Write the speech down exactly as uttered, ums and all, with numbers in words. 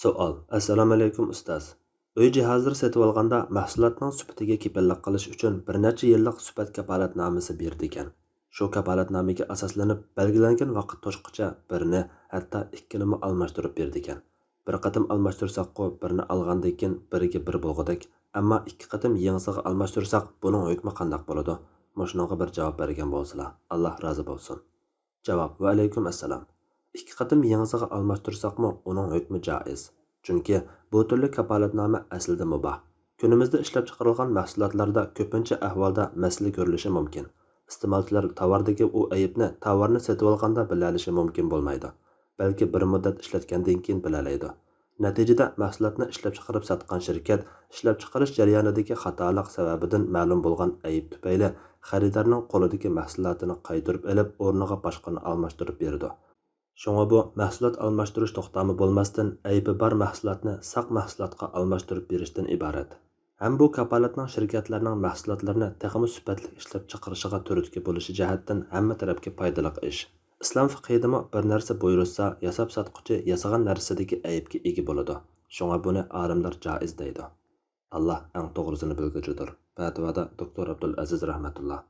سوئال. ئەسسالامۇئەلەيكۇم ئۇستاز. ئۆي جىھازلىرى سېتىۋالغاندا مەھسۇلاتنىڭ سۈپىتىگە كېپىللىك قىلىش ئۈچۈن بىر نەچچە يىللىق سۈپەت كاپالەتنامىسى بېرىدىكەن. شۇ كاپالەتنامىگە ئاساسلىنىپ بەلگىلەنگەن ۋاقىت توشقىچە بىرنى، ھەتتا ئىككىنىمۇ ئالماشتۇرۇپ بېرىدىكەن. بىر قېتىم ئالماشتۇرساققۇ بىرنى ئالغاندىن كېيىن بىرگە بىر بولغۇدەك، ئەمما ئىككى قېتىم يېڭىسىغا ئالماشتۇرساق بۇنىڭ ھۆكمى قانداق بولىدۇ؟ مۇشۇنىڭغا بىر جاۋاب بەرگەن بولسىلا. ئاللا رازى بولسۇن. جاۋاب. ۋەئەلەيكۇم ئەسسالام. ئىككى قېتىم يېڭىسىغا ئالماشتۇرساقمۇ ئۇنىڭ ھۆكمى جائىز. چۈنكى بۇ تۈرلۈك كاپالەتنامە ئەسلىدە مۇباھ. كۈنىمىزدە ئىشلەپچىقىرىلغان مەھسۇلاتلاردا كۆپىنچە ئەھۋالدا مەسىلە كۆرۈلۈشى مۇمكىن. ئىستېمالچىلار تاۋاردىكى ئۇ ئەيىبنى تاۋارنى سېتىۋالغاندا بىلەلىشى مۇمكىن بولمايدۇ. بەلكى بىر مۇددەت ئىشلەتكەندىن كېيىن بىلەلەيدۇ. نەتىجىدە مەھسۇلاتنى ئىشلەپچىقىرىپ ساتقان شىركەت ئىشلەپچىقىرىش جەريانىدىكى خاتالىق سەۋەبىدىن مەلۇم بولغان ئەيىب تۈپەيلى خېرىدارنىڭ قولىدىكى مەھسۇلاتىنى قايتۇرۇپ ئېلىپ، ئورنىغا باشقىنى ئالماشتۇرۇپ بېرىدۇ. شۇڭا بۇ مەھسۇلات ئالماشتۇرۇش توختامى بولماستىن، ئەيىبى بار مەھسۇلاتنى ساق مەھسۇلاتقا ئالماشتۇرۇپ بېرىشتىن ئىبارەت. ھەم بۇ كاپالەتنىڭ شىركەتلەرنىڭ مەھسۇلاتلىرىنى تېخىمۇ سۈپەتلىك ئىشلەپچىقىرىشىغا تۈرتكە بولۇشى جەھەتتىن ھەممە تەرەپكە پايدىلىق ئىش. ئىسلام فىقھىدىمۇ بىر نەرسە بۇيرۇتسا، ياساپ ساتقۇچى ياسىغان نەرسىدىكى ئەيىبكە ئىگە بولىدۇ. شۇڭا بۇنى ئالىملار جائىز دەيدۇ. ئاللا ئەڭ توغرىسىنى بىلگۈچىدۇر. پەتىۋادا دوكتور ئابدۇلئەزىز رەھمەتۇللا.